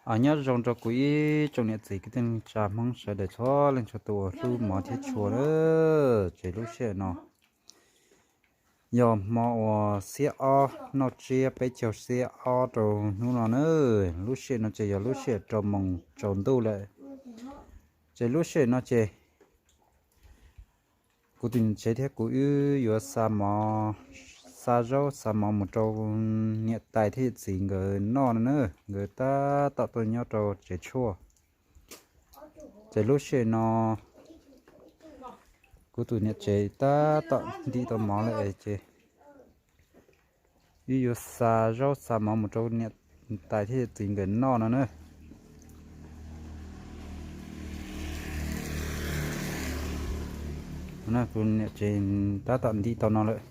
Os, nyob zoo rau kuv ib tsoom niam txiv kwv tij neej tsa Hmoob sawv daws txhua leej txhua tus uas hlub mov thiab tshua na. Ces lub sij hawm no yog hmo uas xiab ob, noj tsiab peb caug xiab ob rau hnub no na. Lub sij hawm no ces yog lub sij hawm rau moos tsaus ntuj lawm. Ces lub sij hawm no ces kuv tus niam tsev thiab kuv wb yuav xa mov, xa zaub xa mov mus rau niam tais thiab yawm txiv nkawd noj no na. Nkawd tab tom tuaj nyob rau tsev tshuaj. Ces lub sij hawm no kuv tus niam tsev tab tom ntim tau mov lawm ces wb yuav xa zaub xa mov mus rau niam tais thiab yawm txiv nkawd noj no na. Kuv niam tsev tab tom ntim tau no lawm.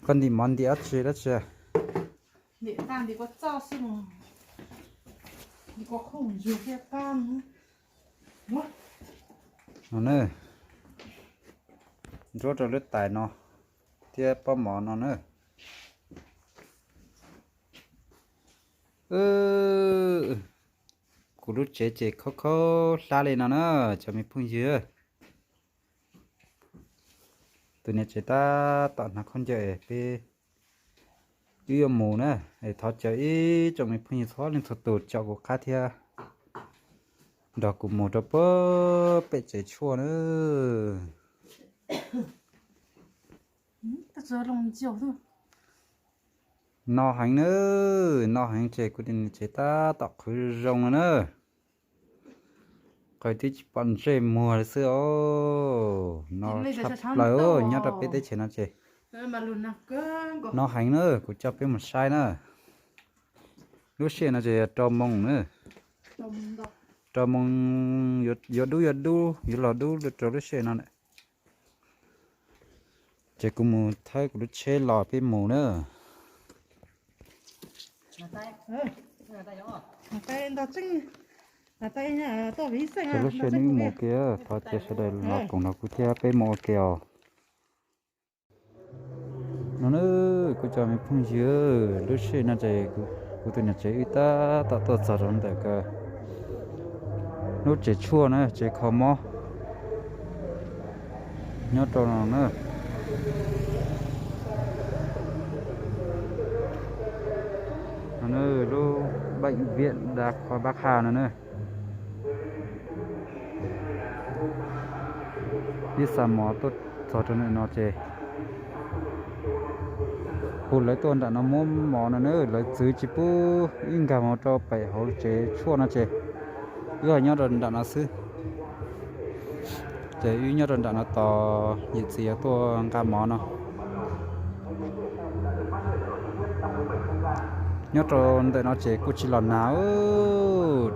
Koj ntim mov ntim dab tsi dab tsi? No na, nruab rau lub tais no thiab pob mov no na. Kuv lub tsev ces khaub khaub hlab li no na, cov me phooj ywg. Tus niam tsev tab tom hnav khaub ncaws es peb wb yuav mus na. Es thov caw ib tsoom me phooj ywg txhua leej txhua tus caum kuv qab thiab nrog kuv mus rau pem tsev tshuaj na. No heev na, no heev ces kuv tus niam tsev tab tom qhwv zoo no na. Qhwv twb tsis pom ntsej muag li xwb os. No tshaj plaws nyob rau peb teb chaws no ces no heev na, kuv coj peb mus saib na. Lub sij hawm no ces yog rau moos na, rau moos yuav dub yuav dub yuav los dub rau lub sij hawm no na. Ces kuv mus thawb kuv lub tsheb los peb mus na. Ces lub sij hawm no wb mus ke, thov caw sawv daws los koom nrog kuv thiab peb mus ua ke os. No na, kuv cov me phooj ywg, lub sij hawm no ces kuv tus niam tsev wb tab tom tuaj txog rau ntawm lub tsev tshuaj na, tsev kho mob nyob rau no na. No na, lub bệnh viện đa khoa Bắc Hà no na. Wb xa mov tuaj txog rau ntawm no ces hu lawv tuaj nram no muab mov no na, lawv txwv tsis pub wb nkag mus rau pem hauv tsev tshuaj no ces wb ho nyob rau nram no xwb. Ces wb nyob rau nram no tos yawm txiv yuav tuaj nqa mov no. Nyob rau ntawm no ces kuj tsis los nag,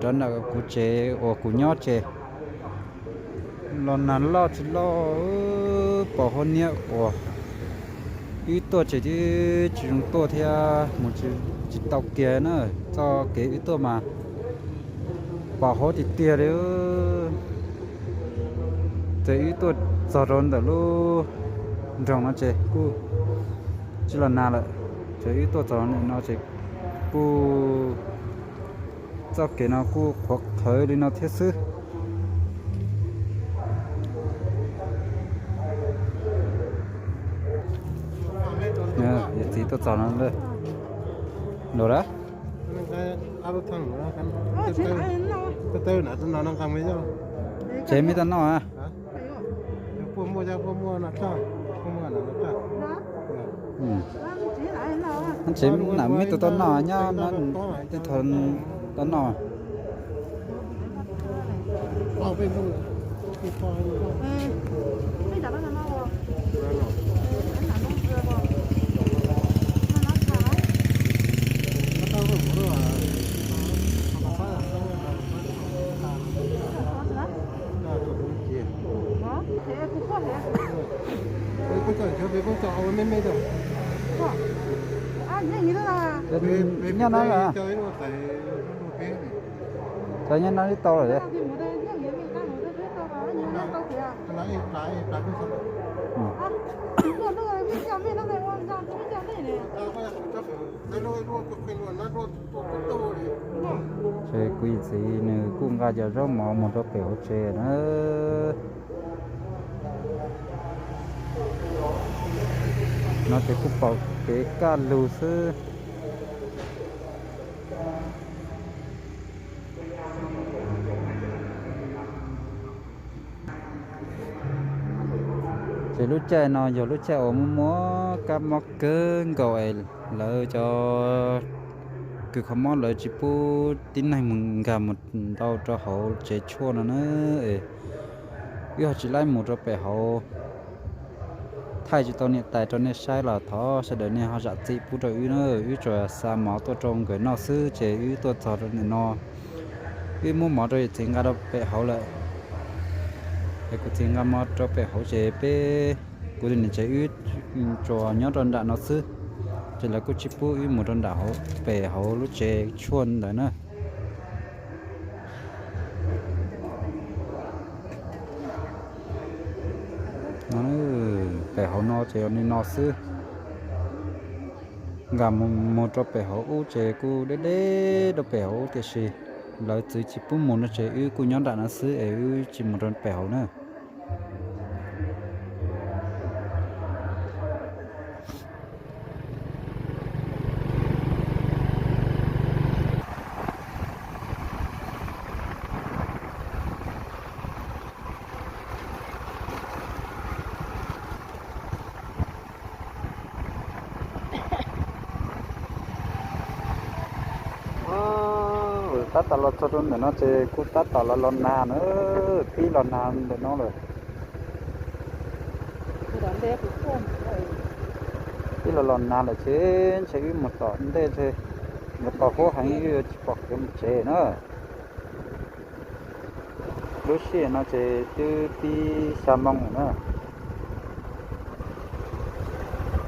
rov ntawm kuv tsev uas kuv nyob ces los nag loj tsis loj, pos huab niab uas wb tuaj ces twb tsis zoo tuaj thiab mus tsis tau kiag na. Txoj kev wb tuaj mas pos huab tiag tiag li. Ces wb tuaj txog rau ntawm lub nroog no ces kuj tsis los nag lawm. Ces wb tuaj txog ntawm no ces kuj txoj kev no kuj qhuav qhawv li no thiab xwb. Yawm txiv tuaj txog no lawm. Los lawm. Tsev me tau noj a. Tsev nam me tau tau noj nyob no, tau noj. Nyob no lawm. Cov nyob no twb tau lawm. Ces kuv yawm txiv nws kuj nqa cov zaub mov mus rau pem hauv tsev na. No ces kuj pom kev kaj lug xwb. Ces lub caij no yog lub caij uas muaj muaj kab mob kawg nkaus es lawv cov kws kho mob lawv tsis pub tib neeg mus nkag mus ntau rau hauv tsev tshuaj no na. Es wb ho tsis laib mus rau pem hauv, thaij tsis tau niam tais rau nej saib los thov sawv daws nej ho zam txim pub rau wb na. Wb tsuas xa mov tuaj rau nkawd noj xwb ces wb tuaj txog rau ntawm no, wb muab mov rau yawm txiv nqa rau pem hauv lawm. Es kuv txiv nqa mov rau pem hauv ces peb, kuv tus niam tsev wb tsuas nyob rau nram no xwb, ces lawv kuj tsis pub wb mus rau nram hauv pem hauv lub tsev tshuaj ntawd na. Pem hauv no ces yog li no xwb. Nkag mus rau pem hauv ub ces kuj deb deb rau pem hauv ub tiam sis lawv txwv tsis pub mus no ces wb kuj nyob nram no xwb es wb tsis mus rau pem hauv na. Tab tom los txog rau ntawm no ces kuj tab tom los los nag na, pib los nag ntawm no lawm. Pib los los nag lawm ces ntshe wb mus tom ntej ntshe yuav tau huab heev wb yuav tsis pom kev mus tsev na. Lub sij hawm no ces twb pib xya moo lawm na.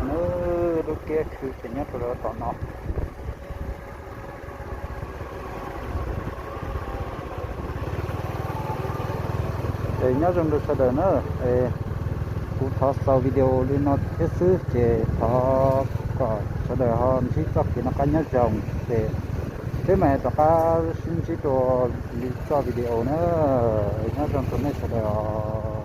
Nws lub kiab khw ces nyob rau tom no. Es nyob zoo rau sawv daws na, es kuv thov xaus video li no thiab xwb ces thov kom sawv daws ho ntsib txoj kev noj qab nyob zoo ces peb mam rov qab sib ntsib dua lwm txoj video na. Nyob zoo rau nej sawv daws os.